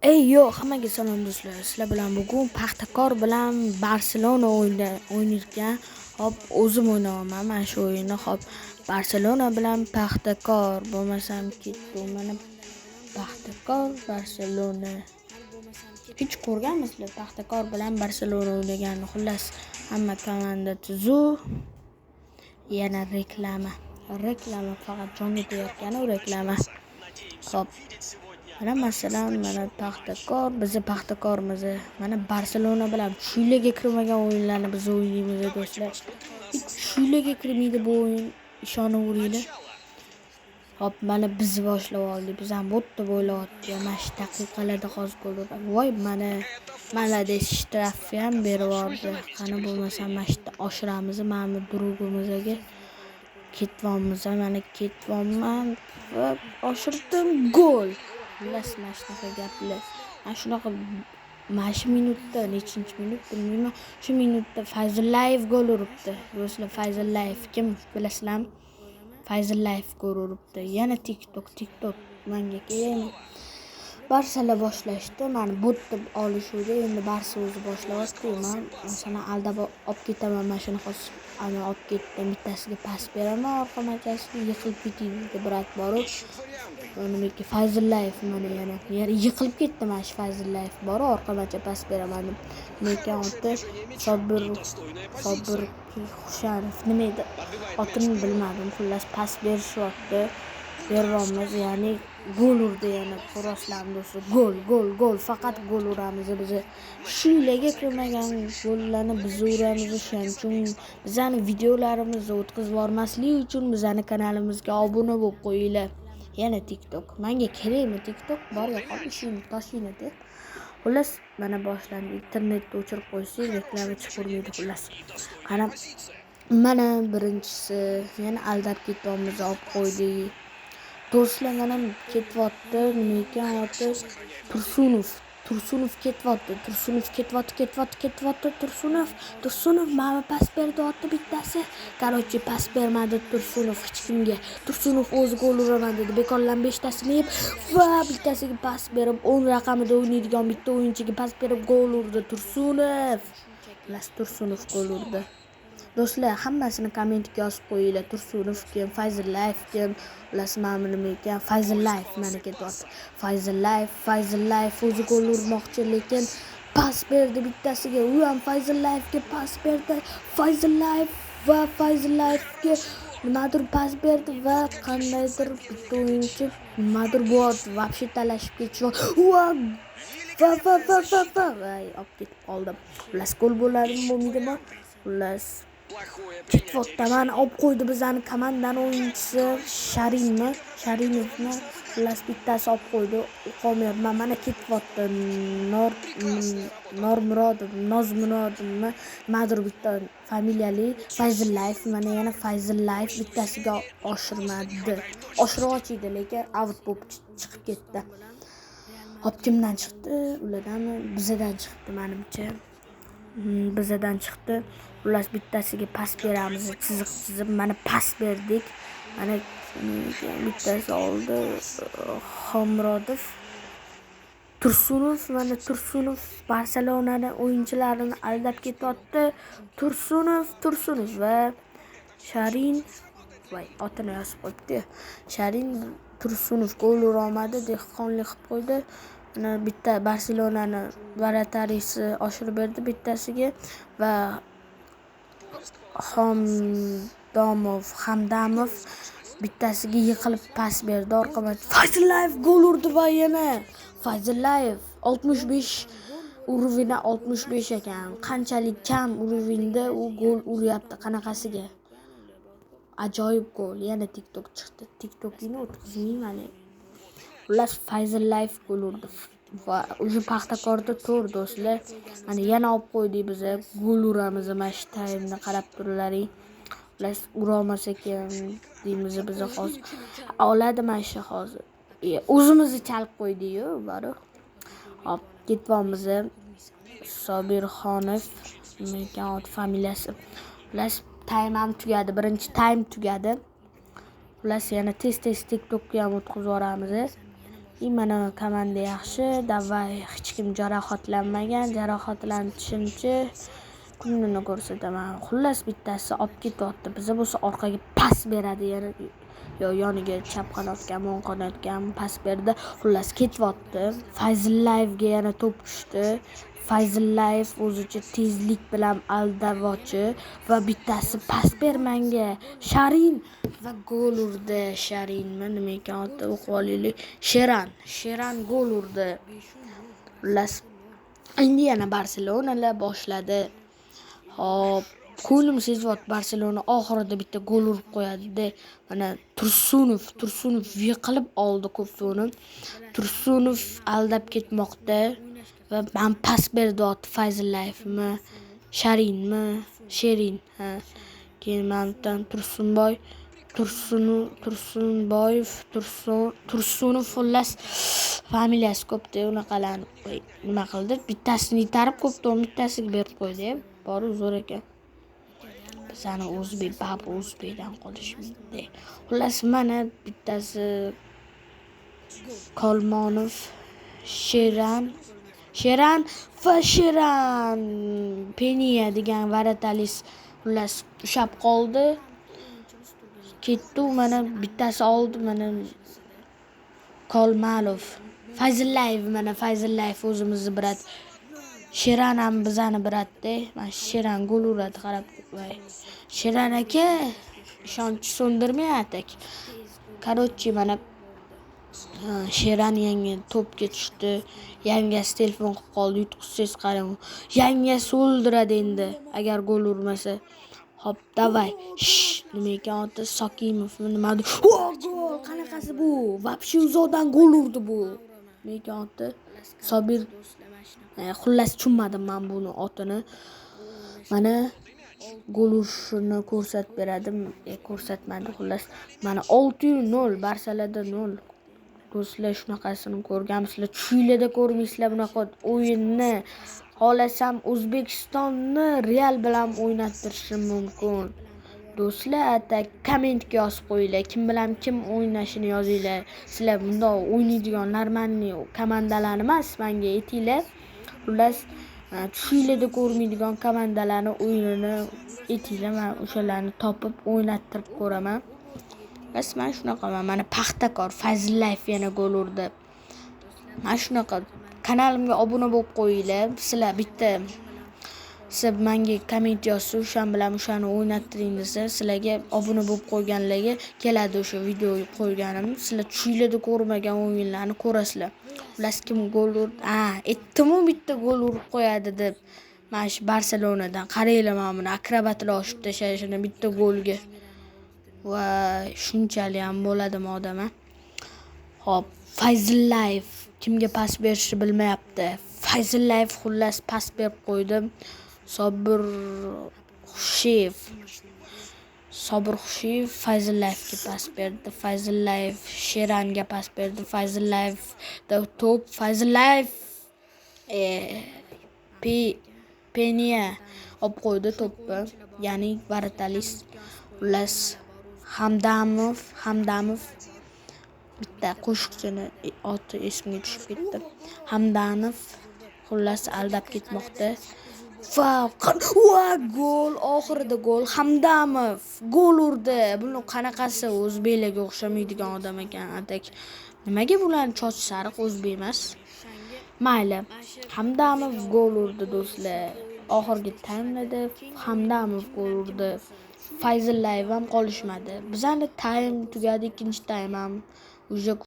Ey yo, hammaga salom do'stlar. Sizlar bilan bugun Paxtakor bilan Barselona o'ynayotgan. Hop, o'zim o'ynayapman mana shu o'yinni. Hop, Barselona bilan Paxtakor bo'lmasam ketdi. Mana Paxtakor, Barselona. Hech ko'rganmisizlar Paxtakor bilan Barselona o'ynaganini? Xullas, hamma komanda tuzuv. Yana reklama. Reklama faqat jonga tegayotgani u reklama. Hop. Mana masalan, mana Paxtakor, bizni Paxtakorimiz, mana Barselona bilan tushinglarga kirmagan o'yinlarni biz o'ynaymiz do'stlar. Hech tushinglarga kirmaydi bu o'yin, ishonaveringlar. Hop, mana biz boshlab oldik. Biz ham bo'tda bo'lyapti. Mana shu daqiqalarda hozir gol uradi. Voy, mana молодец, shtrafni ham berib yubordi. Qani bo'lmasa mana shu yerda oshiramiz, mana bu друг imizga. Ketyapmiz, mana ketyapman va oshirdim, gol. Xullas, mana shunaqa gaplar. Mana shunaqa mana shu minutda, nechinchi minut bilmayman. Shu minutda Fayzullayev gol uribdi. Do'stlar, Fayzullayev kim bilasizlarmi? Fayzullayev gol uribdi. Yana TikTok, TikTok menga keyin Barsalar boshlashdi. Mani bot deb olishuvdi. Endi Barsa o'zi boshlayapti. Man masalan aldab olib ketaman mana shuni hozir. Ana olib ketdim. Bittasiga pas beraman, orqa machasiga yiqilib ketaydi dedi брат borib. Nimaki Fayzullayev mana yana yiqilib ketdi mana shu Fayzullayev bor, orqa macha pas beraman deb. Nima ekan oti? Sobir Xushanov nima edi? Otini bilmadim. Xullas pas berishyapti. Beryapmiz, ya'ni gol urdi yana ko'rasizlarmi do'stlar? Gol, gol, gol, faqat gol uramiz biz. Tushinglarga kirmagan gollarni biz uramiz. Shuning uchun bizani videolarimizni o'tkazib yubormaslik uchun bizani kanalimizga obuna bo'lib qo'yinglar. Yana TikTok. Menga kerakmi TikTok? Bor yo'qol ishingni toshingni de. Xullas, mana boshlandi. Internetni o'chirib qo'ysak, reklama chiqavermaydi xullas. Qani mana birinchisi yana aldab ketyapmiz, olib qo'ydik. Do'stlar, mana ketyapti. Nima ekan oti? Tursunov. Tursunov ketyapti. Tursunov ketyapti, ketyapti, ketyapti. Tursunov. Tursunov mana pas berdi bittasi. Короче, pas bermadi Tursunov hech kimga. Tursunov o'zi gol uraman dedi. Bekorlan 5 tasini yeb va bittasiga pas berib 10 raqamida o'ynaydigan bitta o'yinchiga pas berib gol urdi Tursunov. Xullas, Tursunov gol urdi. Do'stlar, hammasini kommentga yozib qo'yinglar. Tursunov kim, Fayzullayev kim, xullas mana nima ekan? Fayzullayev mana ketyapti. Fayzullayev, Fayzullayev o'zi gol urmoqchi, lekin pas berdi bittasiga. U ham Fayzullayevga pas berdi. Fayzullayev va Fayzullayevga nimadir pas berdi va qandaydir bitta o'yinchi nimadir bo'lyapti. Вообще talashib ketishyapti. Va va va va va va voy, olib ketib qoldim. Xullas, gol bo'ladimi, bo'lmaydimi? Xullas ketyapti. Mana olib qo'ydi bizani komandani o'yinchisi Sharinmi? Sharinovmi? Xullas bittasi olib qo'ydi. O'qolmayapman. Mana ketyapti. Normurodov, Nozmurodovmi? Nimadir bitta familiyali Fayzullayev. Mana yana Fayzullayev bittasiga oshirmadi. Oshirmoqchi edi, lekin out bo'lib chiqib ketdi. Hop, kimdan chiqdi? Ulardanmi? Bizadan chiqdi menimcha. Bizadan chiqdi. Xullas bittasiga pas beramiz, chiziq chizib mana pas berdik. Mana bittasi oldi Xomrodov. Tursunov, mana Tursunov Barselonani o'yinchilarini aldab ketyapti. Tursunov, Tursunov va Sharin, voy, otini yozib qo'yibdi. Sharin Tursunov gol ura olmadi, dehqonlik qilib qo'ydi. Mana bitta Barselonani вратарь si oshirib berdi bittasiga va Hamdamov bittasiga yiqilib pas berdi orqaga. Fayzullayev gol urdi va yana Fayzullayev 65 уровень 65 ekan. Qanchalik kam уровень da u gol uryapti qanaqasiga. Ajoyib gol. Yana TikTok chiqdi. TikTokini o'tkazmayman. Xullas Fayzullayev gol urdi. Va уже Paxtakorda 4 do'stlar. Mana yana olib qo'ydik biz. Gol uramiz mana shu taymni qarab turlaring. Xullas urolmas ekan deymiz biz hozir. Oladi mana shu hozir. O'zimizni chalib qo'ydik-yu, bari. Hop, ketyapmiz. Sobirxonov nima ekan ot familiyasi. Xullas taym ham tugadi. Birinchi taym tugadi. Xullas yana tez-tez TikTokka ham o'tkazib yuboramiz. И mana komanda yaxshi. Давай, hech kim jarohatlanmagan. Jarohatlanishimchi kunini ko'rsataman. Xullas, bittasi olib ketyapti. Biza bo'lsa orqaga pas beradi yana, yo yoniga, chap qanotgami, o'ng qanotgami pas berdi. Xullas, ketyapti. Fayzullayevga yana to'p tushdi. Fayzullayev o'zicha tezlik bilan aldavochi va bittasi pas ber manga. Sharin va gol urdi. Sharinmi, nima ekan oti, o'qib olaylik. Sheran. Sheran gol urdi. Xullas, endi yana Barselonalar boshladi. Hop, ko'nglim sezyapti, Barselona oxirida bitta gol urib qo'yadi. Mana Tursunov yiqilib oldi ko'pni. Tursunov aldab ketmoqda va man pas berdi Fayzullayevmi, Sharinmi, Sherin, ha. Keyin mana bu Tursunboy, Tursunboyev, Tursunov, xullas, familiyasi ko'pda unaqalarni nima qildi? Bittasini itarib ko'pda bittasiga berib qo'ydi. Bori zo'r ekan. Bizani o'zbek, baribir o'zbekdan qolishmaydi. Xullas, mana bittasi Kolmonov, Sheran, Sheran va Sheran Peniya degan вратарь, xullas, ushlab qoldi. Ketdi u, mana bittasi oldi, mana Kolmanov. Fayzullayev, mana Fayzullayev o'zimizni брат. Sheran ham bizani брат da. Mana Sheran gol uradi, qarab. Voy. Sheran aka, ishonch so'ndirmang atak. Короче, mana Sheran yangi to'pga tushdi. Yangasi telefon qilib qoldi. Yutqizsangiz qarang. Yangasi o'ldiradi endi agar gol urmasa. Hop, давай. Shh, nima ekan oti? Sokimovmi, nimadir. O, gol! Qanaqasi bu? Вообще uzoqdan gol urdi bu. Nima ekan oti? Sobir. Xullas, tushunmadim man buni otini. Mana gol urishini ko'rsatib beradi. Ko'rsatmadi xullas. Mana 6-0, Barsalada 0. Do'stlar, shunaqasini ko'rganmisizlar? Tushinglarda ko'rmaysizlar bunaqa o'yinni. Xohlasam O'zbekistonni Real bilan o'ynattirishim mumkin. Do'stlar, atak kommentga yozib qo'yinglar. Kim bilan kim o'ynashini yozinglar. Sizlar bundoq o'ynaydigan нормальный komandalarni emas, menga aytinglar. Xullas, tushinglarda ko'rmaydigan komandalarni o'yinini aytinglar. Men o'shalarni topib o'ynattirib ko'raman. Bas, men shunaqaman. Mana Paxtakor, Fazlillayev yana gol urdi. Mana shunaqa kanalimga obuna bo'lib qo'yinglar. Sizlar bitta siz menga komment yozsa, o'shan bilan o'shani o'ynattiring desa, sizlarga obuna bo'lib qo'yganlarga keladi o'sha video qo'yganim. Sizlar tushinglarda ko'rmagan o'yinlarni ko'rasizlar. Xullas, kim gol urdi? Ha, aytdim-u bitta gol urib qo'yadi deb. Mana shu Barselonadan qaranglar, mana buni akrobatlar oshib tashlashini bitta golga. Voy, shunchalik ham bo'ladimi odam, a? Hop, Fayzullayev kimga pas berishni bilmayapti. Fayzullayev, xullas, pas berib qo'ydi. Sobir Xushiyev. Sobir Xushiyev Fayzullayevga pas berdi. Fayzullayev Sheranga pas berdi. Fayzullayevda to'p. Fayzullayev Peniya olib qo'ydi to'pni. Ya'ni вратарь. Xullas, Hamdamov, bitta qo'shiqchini oti esimga tushib ketdi. Hamdanov, xullas, aldab ketmoqda. Va va gol, oxirida gol. Hamdamov gol urdi. Buni qanaqasi o'zbeklarga o'xshamaydigan odam ekan atak. Nimaga bularni sochi sariq, o'zbek emas? Mayli. Hamdamov gol urdi, do'stlar. Oxirgi taymlarda Hamdamov gol urdi. Fayzullayev ham qolishmadi. Bizani taym tugadi, ikkinchi taym ham уже.